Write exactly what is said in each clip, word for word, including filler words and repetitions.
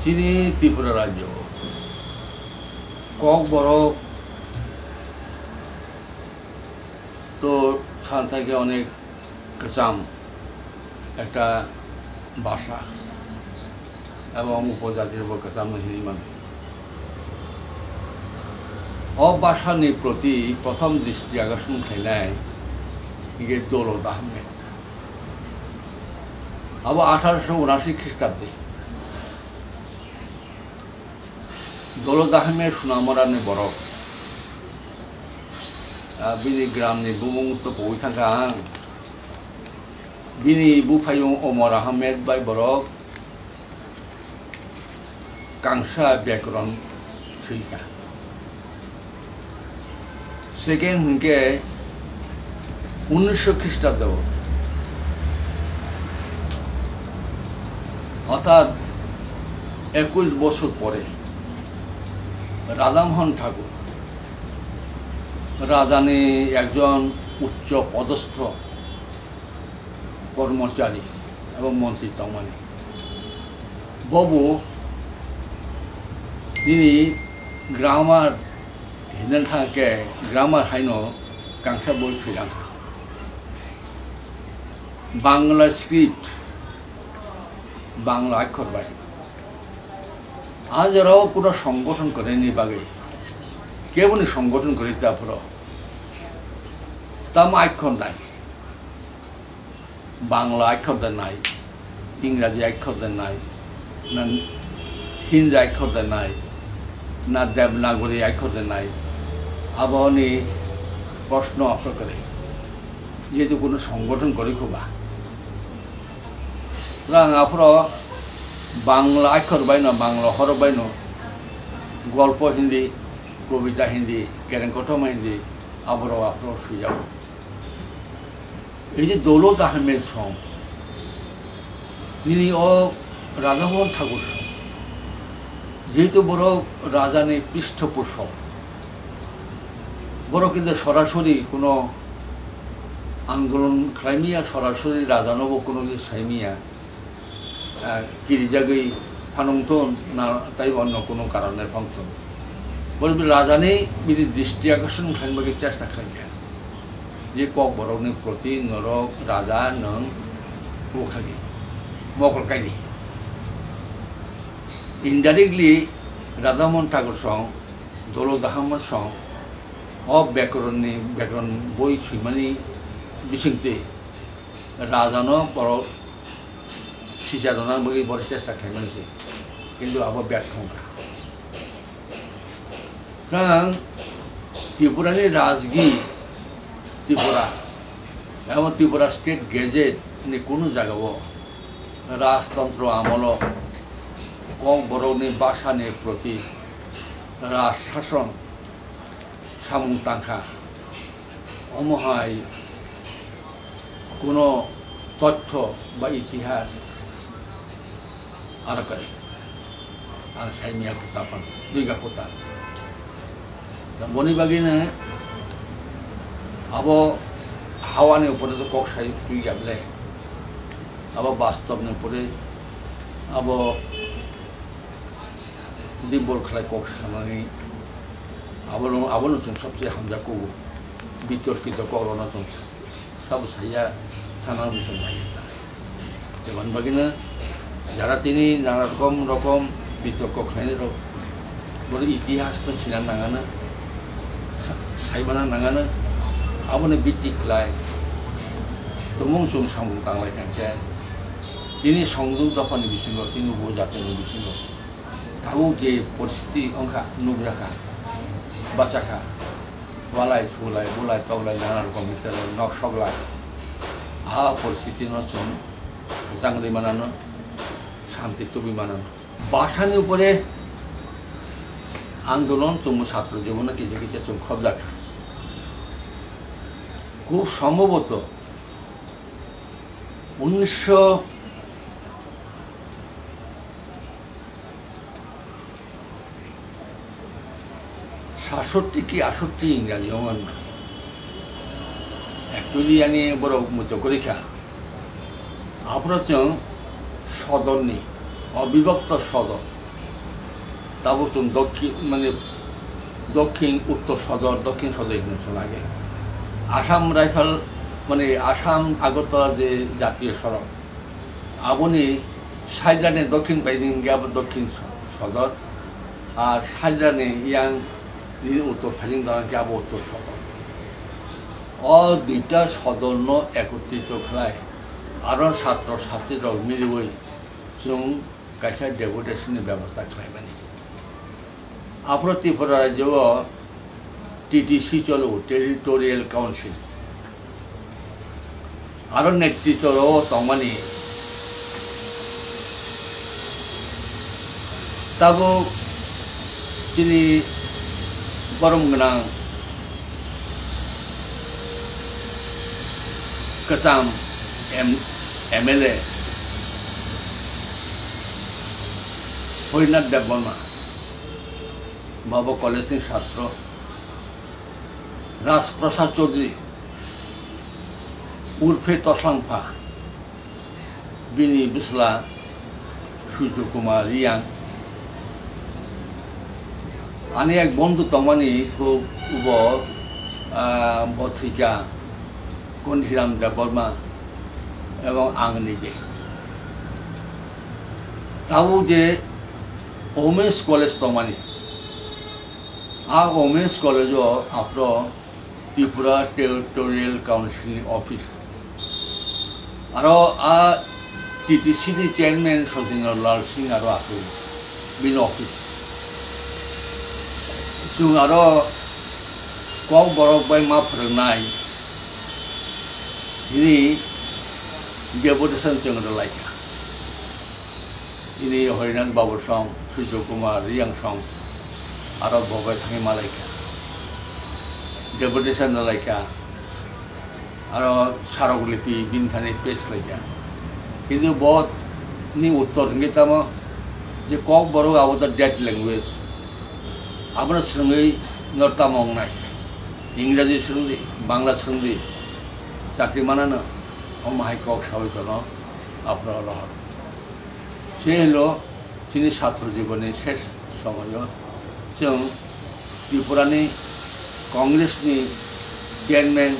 Chini Tripura rajyo Kokborok to santhai khe onek kwcham ekta basa ebong upojati rokbo kwcham hinwi mano. O basa ni proti prothom dristi akorshon khainai hinkhe Dolo Ahmed. Abo atharo unasi Khristabde. Dolo Ahmed Sunamura ni borok. Ah, bini gram ni bumung to pogwi thangkha ang. Bini buphayung Omar Ahmed bai borok kangsa byakron swikha. Second hinkhe unnisho Khristabdo, orthat ekush bochor pore Raja Mohan Thakur, rajani ekjon uccho podostho kormochari ebong montri tongmani. Bobo nini grammar hinna thangkhe grammar haino kangsa boi phirang. Bangla script, Bangla akhor bai. A jorao kuno songgothon kwrwini bagwi keboni songgothon kwrwi ta phoro. Tamo akhor nai. Bangla akhor de nai, Ingraji akhor de nai, na Hindi akhor de nai, na Devanagari akhor de nai, aboni proshno asok kwrwi. Jehetu kuno songgothon kwrwi kho ba. Rang aphro Bangla akhor baino, Bangla horo baino, golpo Hindi, kobita Hindi, kereng kothoma Hindi, aborok aphro swijago. Ei je Dolo Ahmed song, nini o Raja Mohan Thakur song, jehetu borok rajani prithoposhok, borok khe sorasori kuno andolon khlaimiya, sorasori rajanobo kuno khe saimiya. Ah, kirijagwi phanwng thun na tei onno kuno karone phang thun. Boni rajani bini dristi akorshon khlaina bagwi chesta khlaikha. Je Kokborokni proti norok raja nwng bukhagi mokol kaidi. Indirectly Raja Mohan Thakur song, Dolo Ahmed song, o byakoronni, byakron boi swimani bisingtwi rajano borok sija rwna bagwi borok chesta khlaimani se, kintu abo byartho wngkha. Chwng Tripurani Rajgi Tripura, abo Tripura State Gazette ni kunu jagao rajtantro amolo Kokborokni bhasha ni proti raj shason samung tangkha. Omo hai kuno tothyo ba itihas aro kwrwi. Ang sai miya kota phan, duiga kota. Da boni bagwi no abo hawa ni upore to kok sai twi ya ble. Abo bastob ni upore abo Dimbor khlai kok sanani abono, abono chwng sabse hamjak kugo. Bitorkito kok rwna chwng sabo saya sana bwswng nai ta. Tei bani bagwino jara tini nana rokom rokom bitorko khlainai rok boro itihas no sina nangano, sa-, saimana nangano, abono bitti khlai tumung chwng samung tanglai kha khe tini songduk dophani bisingo tini bo jatini bisingo. Tabuk je poristhiti wngkha, nukjakha, bachakha, walai, sulai, bulai, toklai, nana rokom hitalai, nok soklai. A poristhitino chwng kwchang rwi manano, shanti tubui manano. Bhashani upore andolon chwngbo chhatro jibono kisa kisa chwng khobjakha. Khub sombhoboto unnisho satshotti ki atshotti Ingraji wngo. Actually, ani borok muitok kwrwi kha. Aphuru chwng sodorni, obibhakto sodor, Tabuk chwng dokhin, mane, dokhin, uttor sodor, dokhin sodor hinwi chwng lage. Assam Rifle, mane, Assam Agartala je jatiyo sorok, aboni saidani dokhin bai hwnkhe abo dokhin sodor, ar saidani yang nini uttor phaising dana hwnkhe abo uttor sodor. O duita sodorno ekotrito khlai, aro satro satrirok miliwi chwng kaisa deputation ni bebosta khlaimani. Aphuru Tripura rajyo o T T C cholo, Territorial Council. Aro netritwo rok o tongmani tabuk chini borom gwnang kwcham M-, M L A Horinath Debbarma, babo college ni satro, Raj Prasad Chaudhary, urphe Toslangpha, bini bwsla Surjo Kumar Reang. Ani ek bondhu tongmani, bo, bo, ah, bo thwikha, Kondhiram Debbarma ebong ang nije. Tabuk je Women's College tongmani, a Women's College o aphro Tripura Territorial Council ni office. Aro a T T C ni chairman Sojendra Lal Singh aro aswk bini office. Chwng aro Kokborok bai ma phwrwngnai hwnwi deputation chwng rwlaikha. Ini Horinath Babu song, Surjo Kumar Reang song, aro bo bai thangwi malaikha. Deputation rwlaikha. Aro Swarok Lipi bini thani page khlaikha. Kintu bo ni uttor hwnkhe tamo je Kokborok abo the dead language. Abono swrwngwi no tamo wngnai. Ingraji swrwngdi, Bangla swrwngdi, chakri manano, omo hai kok saui tono, aphro rohor. Se hwlo chini satro jibonni ses somoyo chwng Tripurani Congressni chairman,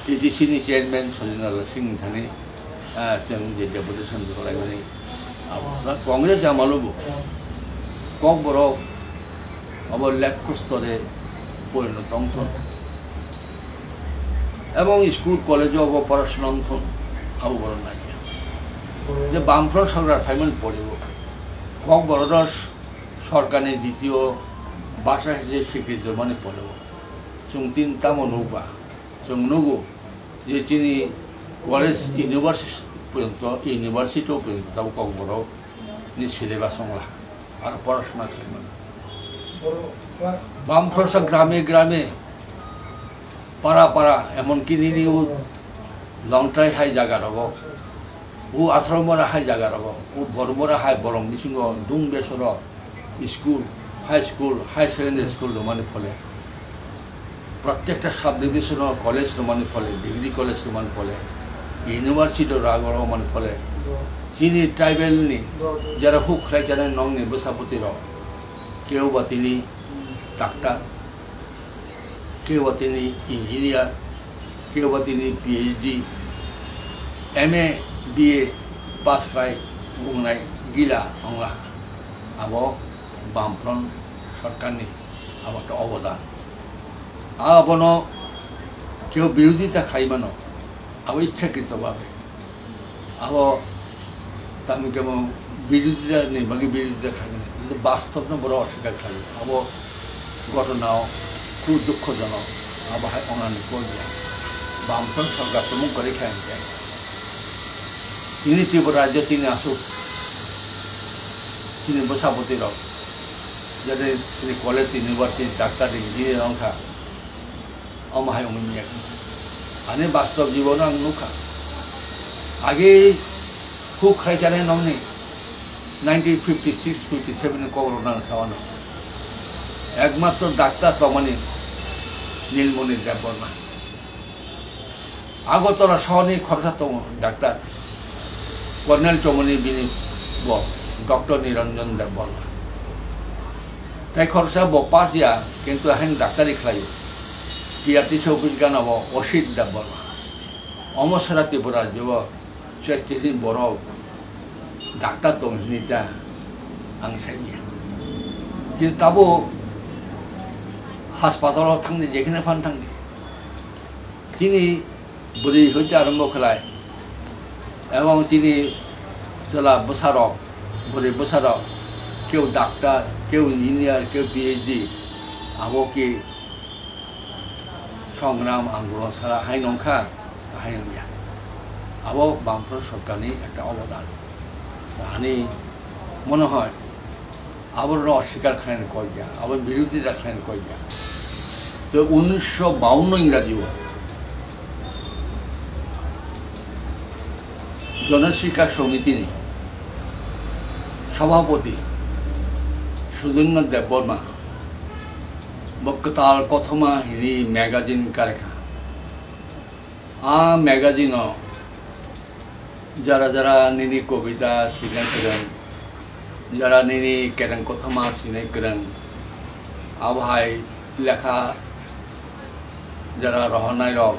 T T C ni chairman Sojendra Singh ni thani, ah, chwng je deputation rwlaimani abo. Congress amalubo Kokborok abo lekho store porinoto wngthun. Ebong school college o bo porasona wngthun, abo borok naiya. Je Bamfront sorkar phaimani pore bo Kokborok no sorkar ni ditiyo bhasha hise swikriti rwmani pore bo chwng tin tamo nukba, chwng nugo je chini college, university porjonto, university o porjonto tabuk Kokborok ni syllabus wngla, aro porasona khlaimani. Bamfront sa grame grame, para para, emonki nini o Longtrai hai jaga rogo, o Asromora hai jaga rogo, o Bormora hai borok bisingo Dungbe soro school, high school, high secondary school rwmani phole, protekta sub division o college rwmani phole, degree college rwmani phole, university rok rwmani phole, chini tribal ni jara huk khlai chanai nongni bwsapoti rok, kebo ba tini doctor, kebo ba tini engineer, kebo ba tini P H D, M A, B A pass khlai wngnai gila wngla. Abo Bamfront sorkarni abo khe obodan. Abono kebo birodita khlai mano, abo ichhakrito bhabe. Abo tamni kebo birodita ni bagwi birodita khlai mano, kintu bastobno borok oswikar khlai. Abo ghotona o khub dukhojonok, abo hai ongnani kok ya. Bamfront sorkar tumung kwrwi kha hinkhe. Chini Tripura rajyo chini aswk chini bwsapoti rok, jate chini college, university, doctor, engineer wngkha, omo hai wngwi manya kha. Ani bastob jibono ang nukha. Age huk khai chanai nongni nineteen fifty six fifty seven ni kok rok nang sawano. Ekmatro doctor tongmani Nilmoni Debbarma. Agartala sohorni khoroksa tongo doctor, Colonel Chomoni bini bo, Doctor Niranjan Debbarma. Tai khoroksa bo pass ya, kintu haino daktari khlaio. P R T C office gana bo Osit Debbarma. Omo sara Tripura rajyo o chwraikhe borok daktar tong hinwi ta ang saimanya. Kintu tabuk haspatalo thangdi, jekheno phan thangdi. Chini bwrwi hoite arombo khlai, ebong chini chwla bwsarok, bwrwi bwsarok, keu daktar, keu engineer, keu P H D, abo khe songram andolon sara hai nongkha, hai nongya. Abo Bamfront sorkarni ekta obodan. Ani mone hoy, aborokno oswikar khlaina koi ya, abo birodita khlaina koi ya. To unnisho bawanno Ingraji o Jonosikar Somitini Sabhapati Sudendra Debbarma bo Kwtal Kothoma hwnwi magazine karkha. A magazine o jara jara nini kobita swinai kwrwng, jara nini kereng kothoma swinai kwrwng, abo hai lekha jara rohornai rok,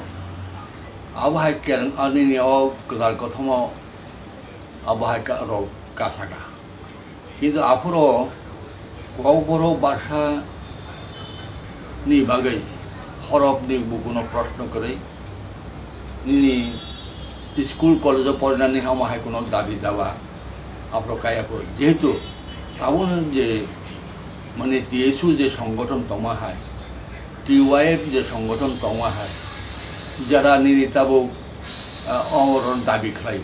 abo hai kereng, a nini o kwtal kothoma abo hai ka-, rok kasaka. Kintu aphuru Kokborok bwsa ni bagwi horop ni bukuno proshno kwrwi, nini school college o porinani omo hai kuno dabi dawa aphuru kaya kwrwi. Jehetu tabukno je mane T S U je songgothon tongma hai, T Y F je songgothon tongma hai, jara nini tabuk, ah, ongorokno dabi khlai.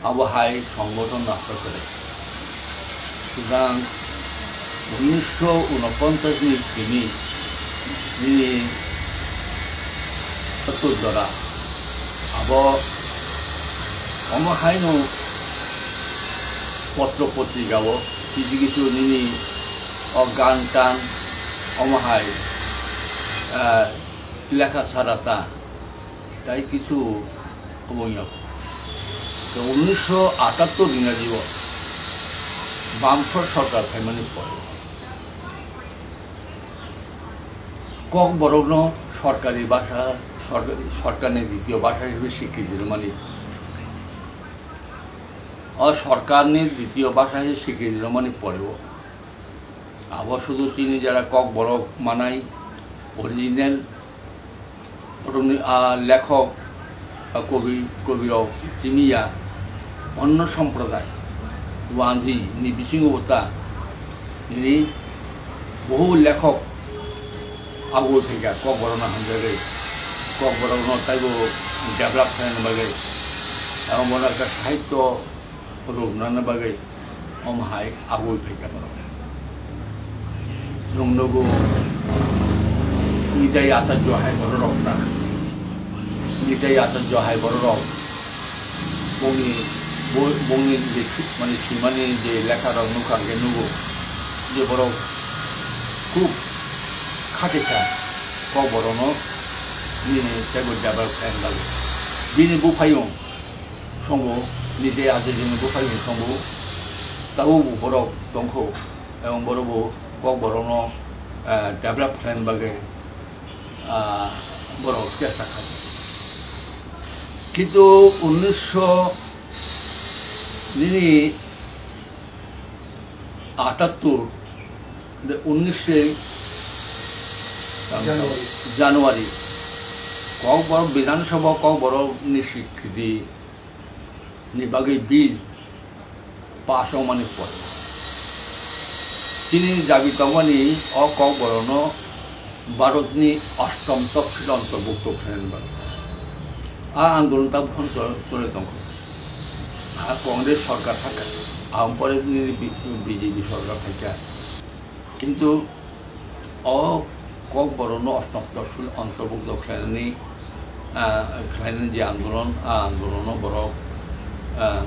Abo hai songgothon nasta kwrwi. Sudan unnisho unoponchas ni simi nini sottor jora abo omo haino potro potrika o kisu kisu nini o gan tan omo hai, ah, lekha sara ta. Tai kisu obo wngya. To unnisho atattor Ingraji o Bamfront sorkar phaimani pore Kokborokno sorkari bhasha, sorkari, sorkarni ditiyo bhasha hisabe sikriti rwmani. O sorkarni ditiyo bhasha hisabe sikriti rwmani pore o abo sudu chini jara Kokborok manai original Borokni a lekhok, a kobi, kobirok chini ya onno somproday, wanji ni bisingo bo ta nini bohu lekhok agoi phaikha Kokborokno hamjagwi, Kokborokno taibo develop khlaina bagwi, abo bono ekta sahityo rwknani bagwi omo hai agoi phaikha borok. Chwng nugo Nitai Acharya hai bororok ta. Nitai Acharya hai bororok bongni, bo-, bongni je, mane, swimani je lekharok nukha hwnkhe nugo je borok khub khatikha Kokborokno nini teibo develop khlaina bagwi. Bini buphayung Songbo, nini je aje jini buphai ni songbo, tabuk bo borok tongkho, ebong borok bo Kokborokno, ah, develop khlaina bagwi, ah, borok chesta khlai. Kintu unnisho nini atattor, de unnisho January. January, Kokborok Bidhan Sabha Kokborok ni sikriti ni bagwi bill pass wngmani pore chini dabi tongmani o Kokborokno Bharatni ashtom tafsil ontorbhukto khlaina bagwi. A andolon tabuk phano choli, choli tongkha. A Congress sorkar thangkha, aboni pore nini B-, B J P sorkar phaikha. Kintu o Kokborokno ashtom tafsil ontorbhukto khlainani, ah, khlainani je andolon, a andolono borok, ah,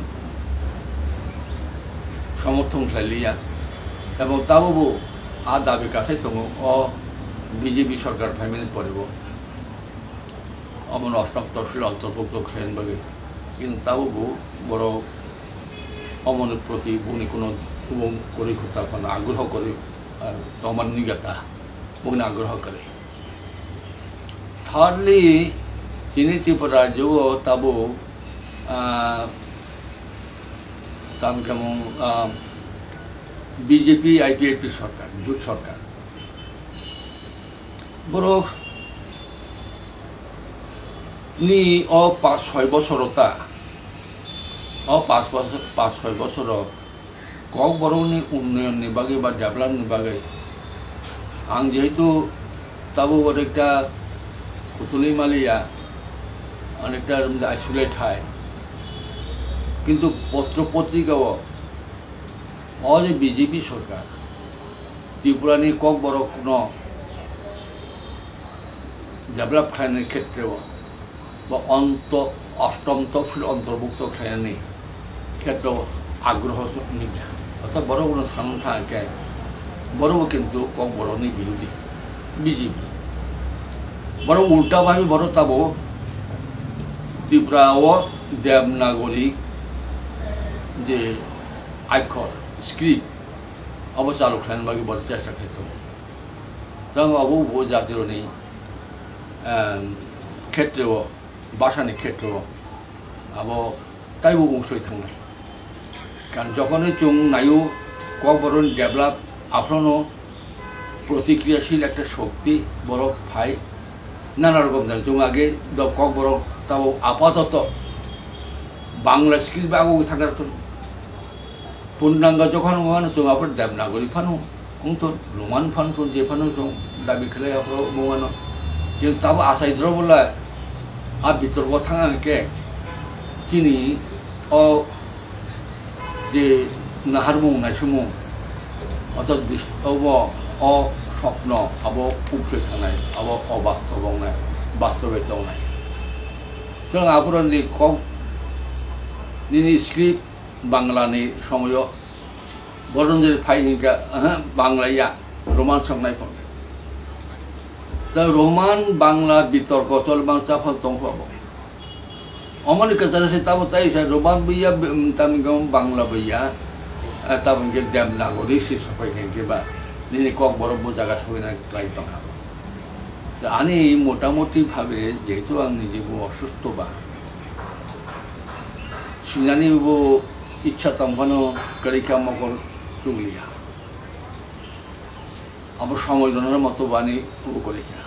somorthon khlailiya. Ebong tabukbo a dabi kasai tongo, o B J P sorkar phaimani porebo. Omono ashtom tafsil ontorbhukto khlaina bagwi. Kintu tabukbo borok omoni proti boni kuno subung kwrwi kho ta phano agroho kwrwi. ah, tongmani nugwi ta, bokni agroho kwrwi. Thirdly, chini Tripura rajyo o tabuk, ah, tam kemung, ah, B J P I P F T sorkar, jut sorkar. Borok ni o paanch soi bosoro ta, o paanch bosor, paanch soi bosoro Kokborokni unnoyonni bagwi ba developni bagwi ang jehetu tabuk onekta kutulwi maliya, onekta isolate hai, kintu potro potrikao o je B J P sorkar Tripurani Kokborokno develop khlainani khetreo ba onto-, oshtom tofsil ontorbhukto khlainani khetreo agroho nukya. Orthat borok uno sanwng thang khe borokbo kintu Kokborokni birodhi B J P. Borok ulta bai borok tabuk Tripura o Devanagari je akhor, script, abo chalu khlaina bagwi borok chesta khlai tongo. Chwng abo bo jatironi, em, khetreo, bhashani khetreo abo taibo wngsoi thangnai. Karon jokhonwi chwng naio Kokborokni develop, aphrono protikriyashil ekta shokti borok phai, nana rokom jani chwng age do Kokborok tabuk apatoto Bangla script bai abo thangkha tongo. Purnanga jokhon wngmano chwng abo Devanagari phano wngthon, Roman phano thon, je phano chwng dabi khlai aphro wngmano. Kintu abo achai drop le a bitorko thangna hwnkhe chini o je naharmung naisumung, oto dis-, obo o sopno abo uktwi thangnai, abo obastob wngnai, bastobe tongnai. Chwng aphro ni kok nini script Bangla ni somoyo boron je phai hingka, aha, Bangla ya, Roman sok nai phone. Ta Roman Bangla bitorko chol bang ta phone tong phabo. Omoni kwcharo se tabo tai sa Roman baiya, mm, tamni gam Bangla baiya, eh, tabo hingke Devanagari se sopai hingke ba nini Kokborok bo jaga soina klai tong ha. Ta ani motamoti bhabe jehetu ang nije bo osusto ba, sinani bo ichha tong phano kwrwi kha mokol chukliya. Abo somoi rwnani moto bani abo kwrwi kha.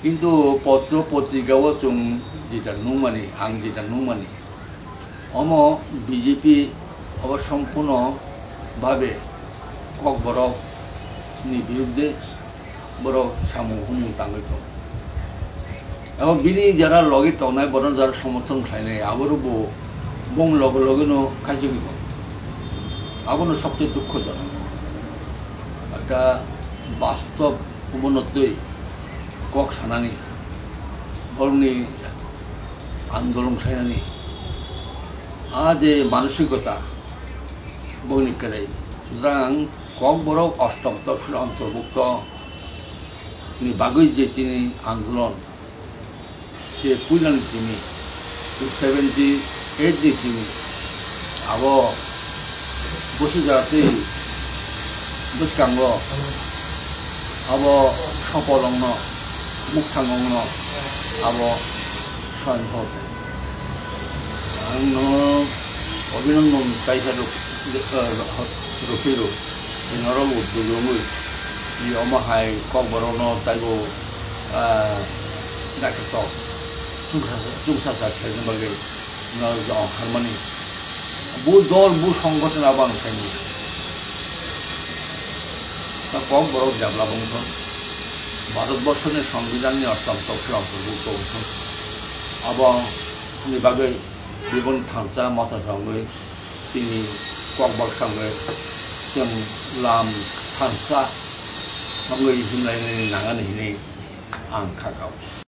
Kintu potro potrika o chwng jeta nukmani, ang jeta nukmani, omo B J P obo sompurno bhabe Kokborok ni birudde borok samung humung tangwi tongo. Abo bini jara logi tongnai, borok jara somorthon khlainai, aborok bo bong loge loge no kaichogwi tongo. Abono sobse dukhojonok. Ekta bastob obono twi kok sanani, borokni andolon khlainani, a je manosikota, bongni kwrwi. Sutrang Kokborok oshtom tofsil ontorbhukto ni bagwi je chini andolon, je puilani chini seventy eight ni chini abo busi jatwi bwskango abo sopolongno, mukthangongno abo soyang hote. Ang no abhinandan kaisa rw-, rw-, rw-, rw-, norok bo dugumwi, i omo hai Kokborokno taibo, ah, naithotok chwngsa-, chwngsacha khaina bagwi norok je ongkharmani. Bu dol, bu songgothon abo ang saimanya. Ta Kokborok develop wngthon. Bharatborsoni Songbidanni oshtom tofsil ontorbhukto wngthon. Aboni bagwi biboni thansa motha songwi chini Kokborok songwi chwng lam thansa songwi himlainani nangani hinwi ang kha kao.